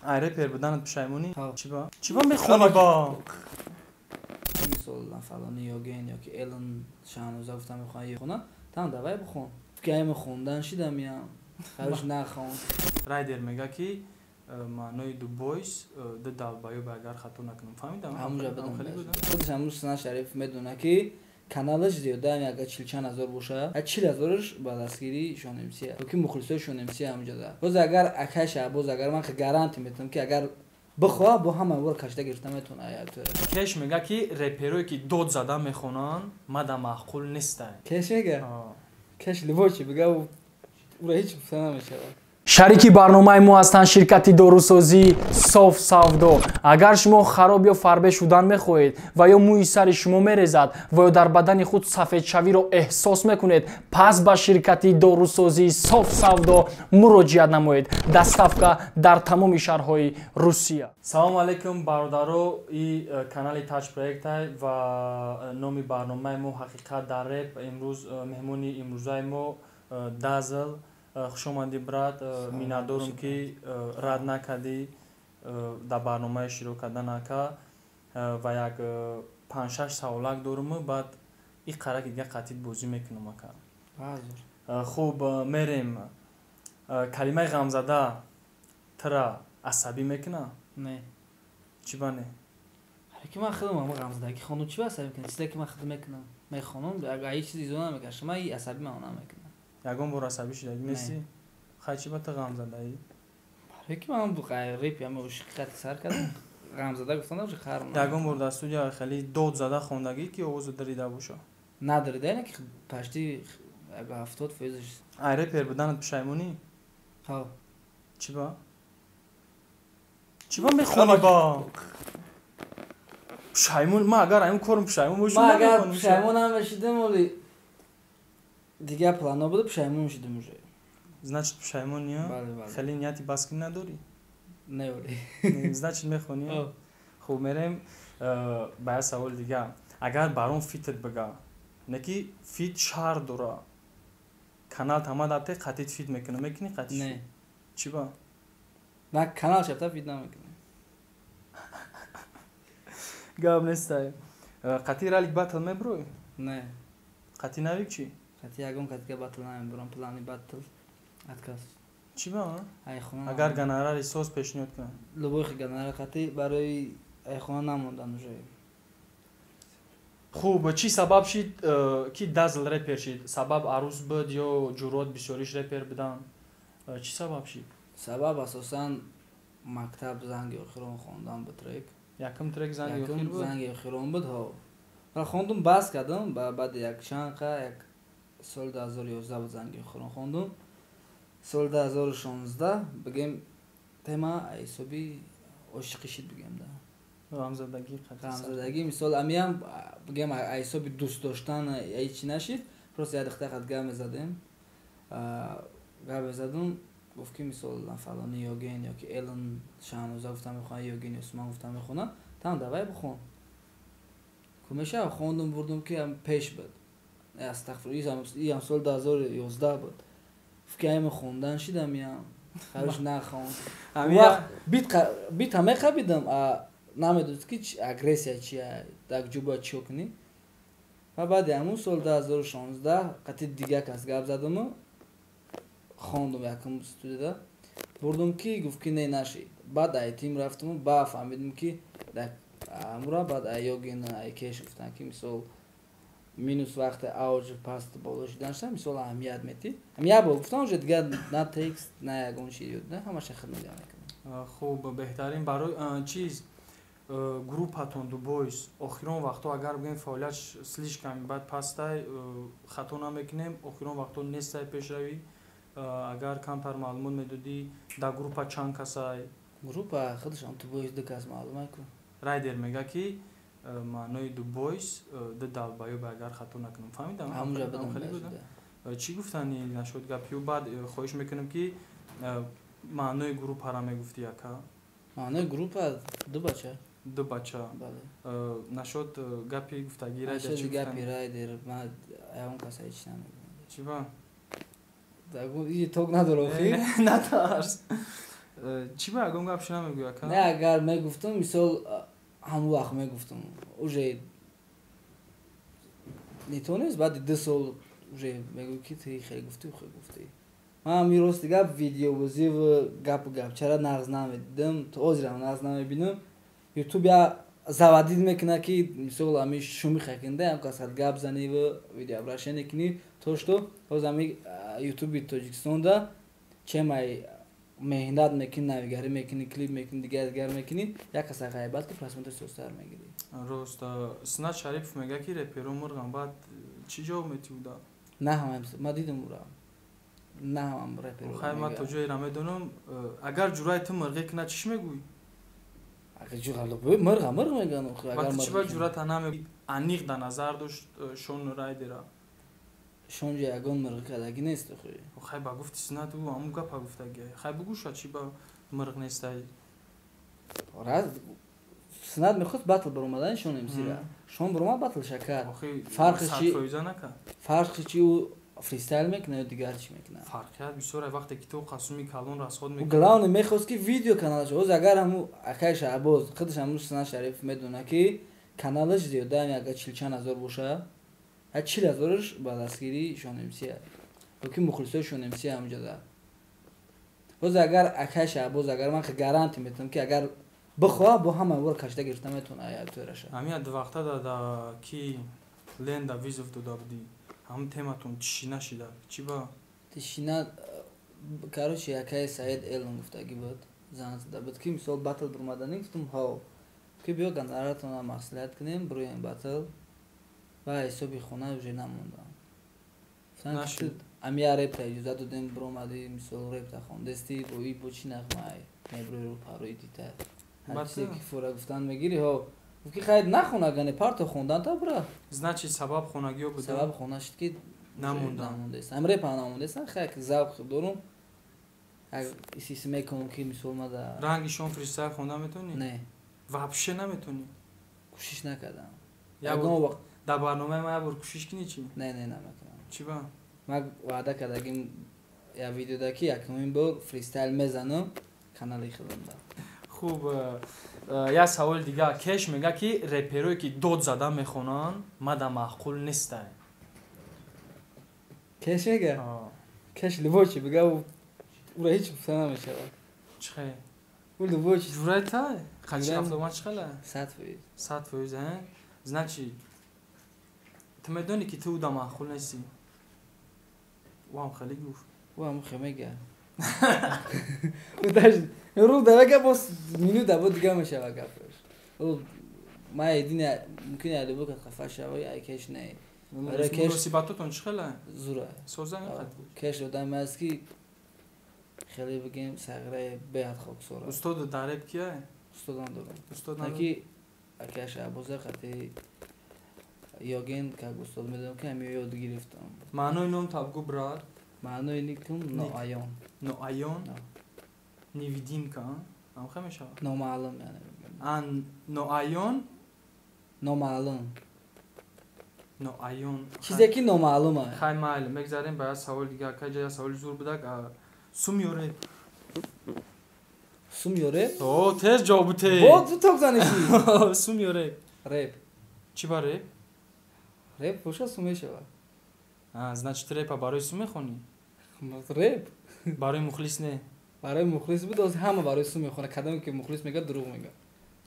Ай репер буданат пушаймонӣ? Чиба? Чиба мехонӣ ба? Мисол фалони Ёген ёки Элон Шаҳноза гуфтам мехоҳам хонам, там давай бихон. Ки ай хондан шидам ям. Харош нахон. Райдер мега ки маънои ду бойс ду долбоёб, агар хато накунам. Фаҳмидам? Ҳамунҷа будам. Худаш ҳамун Сина Шариф медона ки каналаш зиёда агар чилчанд ҳазор боша, 40 ҳазораш ба дастгирии Шонмсия ёки мухлисои Шонмсия ҳамунҷода. Боз агар акай Шаҳбоз, агар ман гарантия метавонам ки агар бихоҳа, бо ҳама бор кашида гирифта метавона. Кеш мега ки реперое ки дод зада мехонанд, мада маъқул нестанд. Кеш мега? Кеш любой чи бига, ура ҳеҷ гуфта намешавад. Шарики барномаи мо ҳастанд ширкати дорусозӣ «Соф Савдо». Агар шумо хароб ё фарбе шудан мехоҳед ва ё мӯи сари шумо мерезад ва ё дар бадани худ сафедшавиро эҳсос мекунед, пас ба ширкати дорусозии «Соф Савдо» муроҷиат намоед. Доставка дар тамоми шаҳрҳои Русия. Салому алайкум, бародаро! И канали Таҷ Проектай ва номи барномаи мо «Ҳақиқат дар реп». Имрӯз меҳмони имрӯзаи мо Дазл. Хушомадӣ, брат. Миннатдорум, ки рад накардӣ дар барномаи иштирок кардан, ака. Ва як панҷ-шаш саволак доруму баъд и қараки дига қатъит бозӣ мекунам, ака. Хуб, мерем. Калимаи ғамзада тра асабӣ мекуна? Не. Чӣ ба не? Ки ман худам ғамзадагӣ хонум, чӣ ба асабӣ мекунам? Чизе ки ман худ мекунам, мехонам, агар ҳеҷ чиз изо намекашам, ман асабӣ ман намекунам. Ягон бор асабӣ шудагӣ нестӣ? Хай, чӣ ба ту ғамзадаӣ? Барое ки ман реп ами ошиқи сар кардам, ғамзада гуфтан уже харм. Ягон бор дар студия хеле дод зада хондагӣ, ки овозу дарида боша? Надарида, ина ки почти 70%-аш. Ай репер буданат пушаймонӣ? Ҳа. Чӣ ба? Чӣ ба мехонӣ ба? Пушаймон, ман агар ҳамин корм пушаймон бошам. Ман агар пушаймон намешидам, оли дигар плано буда, пушаймон мешидам уже. Значит, пушаймон ё? Хеле нияти бас кунӣ надорӣ? Не, оли. Значит, мехонӣ. Хуб, мерем ба як саволи дигар. Агар барон фитат бига, не ки фит шаҳр дора, канал тамадате қатит фит мекунам, мекунӣ қатит? Не. Чӣ ба? Ман канал шабта фит намекунам. Гап нестай. Қати ралик батл мебурӯй? Не. Қати навик чӣ? Қати ягон катига батл намебурам, плани батл отказ. Чӣ ба? Агар гонорари соз пешниҳод кунам? Любой гонорар қати, барои айхона намондан уже. Хуб, чӣ сабаб шид, ки Дазл репер шид? Сабаб арӯз буд ё ҷуръот бисёриш репер будан? Чӣ сабаб шид? Сабаб асосан мактаб занги охирон хондан буд, трек. Якум трек занги охир буд? Занги охирон буд, ҳо. Ва хондум, бас кардам, баъди як чанд қа, як соли 2011 буд занги охирон хондум. Соли 2016 бигем тема ҳисоби ошиқӣ шид, бигем да. Ғамзадагӣ. Ғамзадагӣ, мисол, амиам бигем ҳисоби дӯст доштан ҳечи нашид, просто як духтар қад гап мезадем. Гап мезадум, гуфт ки мисол фалони Ёген ёки Элон Шаҳноза гуфтам мехонам, Ёген Юсман гуфтам мехонам, там давай бихон. Ку мешава, хондум, бурдум ки пеш буд. Астағфир, иам соли 2011 буд. Гуфт ки ами хондан шидам ям. Харош нахон. Бита мехабидам, намедонист ки агрессия чия, дар ҷо бояд чиё кунӣ. Ва баъди ҳамун соли 2016 қати дигар кас гап задаму хондум, якум студияда бурдум, ки гуфт ки не, нашид. Баъд айтим рафтуму ба фаҳмидум ки амура баъд айёгин айкеш гуфтанд ки мисол минус вақте авҷ паст боло шидан шуда, мисол аҳамият метӣ. Як бор гуфтам, уже дигар на текст, на ягон чи ёд, ҳамаша худ нигоҳ мекунам. Хуб, беҳтарин. Барои чиз группатон Дубойс охирон вақтҳо, агар бигӯем, фаъолиятш слишком бад пастай, хато намекунем? Охирон вақтҳо нестай пешравӣ. Агар камтар маълумот медодӣ, дар группа чанд касай? Группа худашон Дубойс ду кас, маълума ку. Райдер мега ки маънои Дубойс ду долбоёб, агар хато накунам. Фаҳмидам? Ҳамунҷа будам. Чӣ гуфтани нашуд гапю? Баъд хоҳиш мекунам, ки маънои группара мегуфтӣ, ака. Маънои группа ду бача. Ду бача. Нашуд гапи гуфтагӣ Райдер? Чӣ гапи Райдер, ман ягон каса ҳеч намегӯям. Чӣ ба? Ток надора охир. Натарс. Чӣ ба ягон гап шуна мегӯя ака? Не, агар мегуфтам, мисол ҳамон вақт мегуфтам. Уже не то нест, баъди 2 сол уже мегӯй ки ти хеле гуфтӣ, хеле гуфтӣ. Ман ҳами рости гап видеобозиву гапу гапчара нағз намедидам, то ҳозирам нағз намебинам. Ютуб я заводид мекунад ки мисол ҳами шуми хакинда ям касад гап заниву видеообращение кунӣ, то что ҳоз ҳами ютуби Тоҷикистонда чемай меҳнат мекунӣ, навигарӣ мекунӣ, клип мекунӣ, дигар дигар мекунӣ, як каса ғайбат ки просмотр состар мегирӣ. Рост. Синат Шарипов мегӯяд ки реперо мурғам, баъд чӣ ҷавоб метиҳӣ уда? На ҳамаем, ман дидам ура. На ҳамам реперо. Хай, ман то ҷоеро медонам, агар ҷуръаи ту мурғӣ кунад, чӣ мегӯӣ? Агар ҷуръат мурға мурғ мегӯянд, охи, агар Баъд чӣ мурғ ба кунад. ҷуръата намегӯӣ? Аниқ дар назар дошт Шон Райдера. Шон ҷо ягон мурғӣ кардагӣ нест, охи. Хай, ба гуфти Синат ӯ ҳамун гапа гуфтагӣ. Хай, бугӯша, чӣ ба мурғ нестай? Раз Синат мехост батл баромадани Шон МС-ра. Шон баромад, батл шакар. Охи, Фарқи сад чи? фоиза накард. Фарқи чи, ӯ фристайл мекунад ё дигар чӣ мекунад? Фарқият бисёр, вақте ки ту қасуми калон расход Ӯ мекунӣ. главное мехост ки видео каналаш. Ҳоз агар ҳаму акай Шаҳбоз, худаш ҳаму Синат Шарипов медонад ки каналаш зиёда агар чилчанд ҳазор боша, як 40 ҳазораш ба дастгирии Шон МС аст. Ёки мухлисои Шон МС ҳамҷода. Ҳоз агар акай Шаҳбоз, агар ман гарантия метавонам ки агар бихоҳад, бо ҳама бор кашида гирифта метавонад ай тураша. Ҳамин ду вақта да ки Ленда вызов дода будӣ, ҳамун тематон тишина шида. Чӣ ба? Тишина, короче, акай Саид Элон гуфтагӣ буд, зан зада буд ки мисол батл бурмаданӣ, гуфтум ҳо, ки биё гонораратонро маслиҳат кунем, буроем батл, ва ҳисоби хона уже намондам. Нашид. Ами я репта иҷозат додем, буромадӣ, мисол репта хондестӣ, бо и бо чӣ нағмай меброи рӯ парои дита. Ҳар чизе ки фура гуфтан мегирӣ, ҳо. Гуфт ки хайр, нахона, гане парто хондан та бура. Значит, сабаб хонагиё буда? Сабаб хона шуд ки намондам. Намондест. Ам репа намондестан, хайр, ки завқ дорум. Як исис мекунам ки мисол ма да Ранги шон фристайл хонда метавонӣ? Не. Вообще наметавонӣ? Кӯшиш накардам. Як Ягон вақт дар барномаи ма як бор кӯшиш кунӣ чӣ? Не, не, намекунам. Чӣ ба? Ман ваъда кардагим як видеода ки якумин бор фристайл мезанам канали худамда. Хуб, як саволи дигар. Кеш мега ки реперое ки дод зада мехонанд, мада маъқул нестанд. Кеш мега? Кеш любой чи бига, ура ҳеҷ гуфта намешавад. Чӣ хел? Ӯ любой чи. Ҷуръат тай? Қачи рафтомад чӣ хела? 100%. 100%, э? Значит, ту медонӣ ки ту уда маъқул нестӣ? Ӯ ҳам хеле гуфт. Ӯ ҳам хеле мега. Ӯ даже рӯ да мега, боз минута бо дига мешава гапаш. Ӯ ма едине мумкин е любой кас хафа шава, ай кеш не. Барои кеш Муносибатотон чӣ хела? Зура. Соза мехоҳад? Кеш одаме аст ки хеле бигем сағираи беҳад хоксор аст. Устод дар реп кия? Устодам дорам. Устод На надорам? ки акай Шаҳбоза қати Йоген как устод медонам ки ҳами ёд гирифтам. Маънои ном табгу, брат? Маънои никум Ник. ноаён. Ноаён? Но. Невидимка, а? Ҳамхел мешавад? Номаълум, яъне. А, ноаён? Номаълум. Ноаён. Чизе ки номаълум аст. Хай, майли, мегзарем ба як саволи дигар. Кай ҷа як саволи зур будак. Сум ё реп? Сум ё реп? О, тез ҷавоб бите. Бо ту ток заниши. Сум ё реп? Реп. Чӣ ба реп? Реп боша сум мешавад. А, значит, репа барои сум мехонӣ? Реп. Барои мухлис не? Барои мухлис буд, оз ҳама барои сум мехонад. Кадоме ки мухлис мегӯяд, дурӯғ мегӯяд.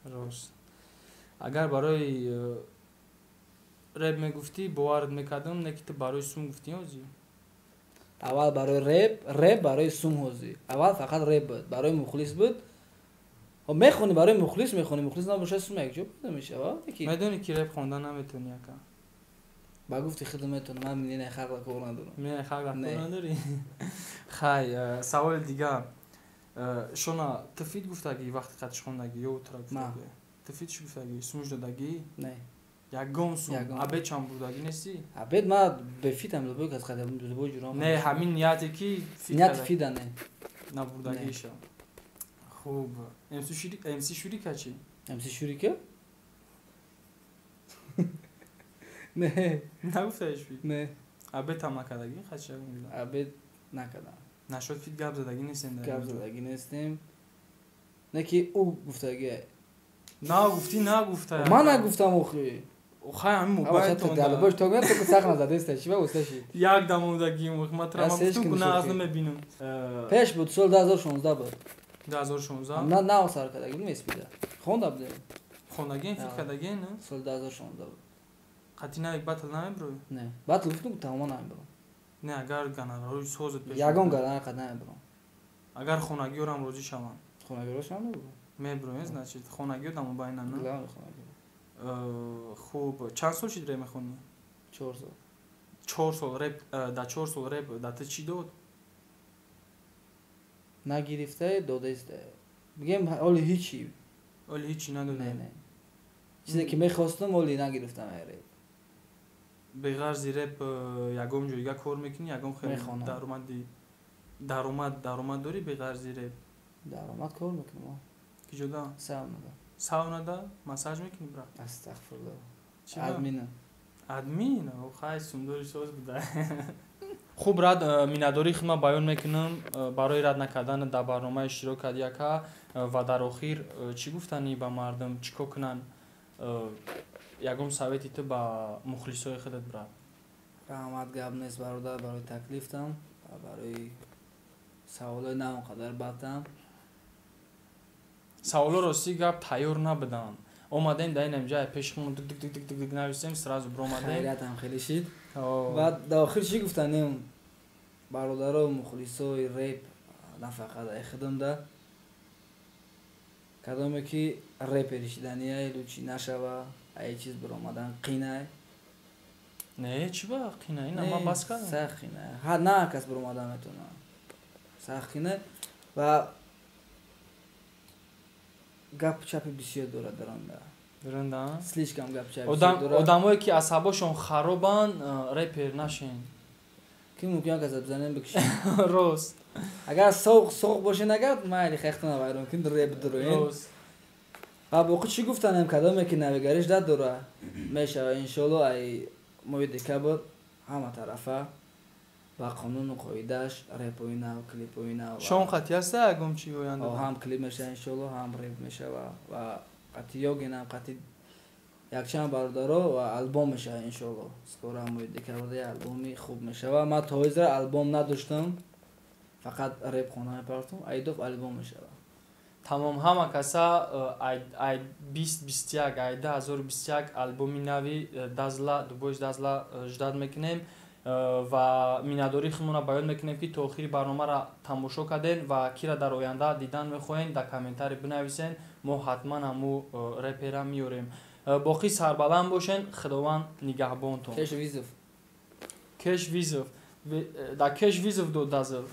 Рост. Агар барои реп мегуфтӣ, боварат мекардам, не ки ту барои сум гуфтӣ ҳозир. Аввал барои реп, реп барои сум ҳозир. Аввал фақат реп буд, барои мухлис буд. Хоб, мехонӣ барои мухлис, мехонӣ, мухлис набошад, сум якҷо пайдо мешавад, ки Медонӣ ки реп хонда наметавонӣ, ака? Ба гуфти худ метавонам, ман минаи халқро кор надорам. Минаи халқро кор Не. надорӣ? Хай, саволи дигар. Шона, ту фит гуфтагӣ вақти қатиш хондагӣ ё утра гуфтагӣ? Ту фит чӣ гуфтагӣ? Сумш додагӣ? Не. Ягон сум? Ягон. Абед чанд бурдагӣ нестӣ? Абед ма бефитам, любой кас қадам, любой ҷурам. Не, ҳамин нияте ки фит Нияти кардагӣ. фида не. Набурдагиша. Хуб, МС Шурика чӣ? МС Шурика? Не. Нагуфтаиш фит? Не. Абед там накардагӣ? Хача ягон ҷура? Абед накардам. Нашуд фит гап задагӣ нестем дар Гап ин ҷо? задагӣ нестем. Не ки ӯ гуфтагия. Нагуфтӣ, нагуфта. Ман нагуфтам охи. Хай, ҳамин мобайлтон. Бош, то меяд, то сахт назадеста, чи ба усташи. Як дам омадагим, ма тра гуфтум, ку нағз намебинам. Пеш буд, соли 2016 буд. 2016? На, нав сар кардаги будем СПида. Хонда будем. Хондагин, фикр кардагин? Соли 2016 буд. Қатъи навик батл намеброи? Не, батл гуфтум, тамоман намебарам. Не, агар гонорарои созат пеш. Ягон гонорар қад намебарам. Агар хонагиёрам розӣ шаванд? Хонагиёро шаванд, мебарам. Меброем, значит, хонагиё дар мобайна, на? Главное хонагиё. Хуб, чанд сол шид реп мехонӣ? 4 сол. 4 сол реп, дар 4 сол реп да ту чӣ дод? Нагирифтае, додаистае. Бигем, оли ҳичи. Оли ҳичи надода? Не, чизе ки мехостам, оли нагирифтам реп. Беғарзи реп ягон ҷойга кор мекунӣ, ягон хел даромади, даромад дорӣ беғарзи реп? Даромад, кор мекунам. Ки ҷода? Саунада. Саунада массаж мекунӣ, брат? Астағфирулло, админа. Админ, хай, сумдори соз буда. Хуб, рад, миннатдории худма баён мекунам барои рад накардан дар барнома иштирок карди, яка. Ва дар охир чӣ гуфтанӣ ба мардум, чӣ кор кунанд, ягон совети ту ба мухлисои худат, брат? Раҳмат, гап нест, бародар, барои таклифтам ва барои саволои на он қадар бадтам. Саволо, ростӣ гап, тайёр набуданд. Омадем дар ин ҷай, пеши худмон дик дик дик дик дик нависем, сразу биромадем. Хайриятам хеле шид. Ва дар охир чӣ гуфтанем, бародаро, мухлисои реп, на фақат ай худамда, кадоме ки репери шидания, лучи нашава. Ай чиз биромадан қинай. Не, чӣ ба қина? Ина ман бас кардам. Сахт қинай, ҳа, на кас биромадан метавона, сахт қинай ва гапу чапи бисёр дорад даронда. Даронда. Слишком гапу чапи. Одамое ки асабошон харобанд, репер нашен. Ки мумкин каса бизанем, бикушем. Рост. Агар соғ соғ бошен, агар майли, хехтона вайрон кин, реп дуроен. Рост. Ва боқӣ чӣ гуфтанем, кадоме ки навигариш дад дора, мешава, иншолло, ай моҳи декабр ҳама тарафа ба қонуну қоидааш репои нав, клипои нав. Шон қатъи аста ягон чи оянда? Ҳам клип мешава, иншолло, ҳам реп мешава ва қатъи ёгинам, қатъи якчанд бародаро ва албом мешава, иншолло. Скоро, моҳи декабрда альбоми хуб мешава. Ман то ҳозира альбом надоштам, фақат реп хона мепартом, айдоф альбом мешава. Тамом, ҳама каса ай 2021, ай 2021 альбоми нави Дазла, Дубойс Дазла ждать мекунем ва миннатдории худмонро баён мекунем, ки то охири барномаро тамошо кардем. Ва кира дар оянда дидан мехоҳем, дар комментарий бинависен, мо ҳатман ҳаму репера меёрем. Боқӣ сарбаланд бошен, Худованд нигаҳбонтон. Кеш вызов. Кеш вызов, да, кеш вызов дод Дазл.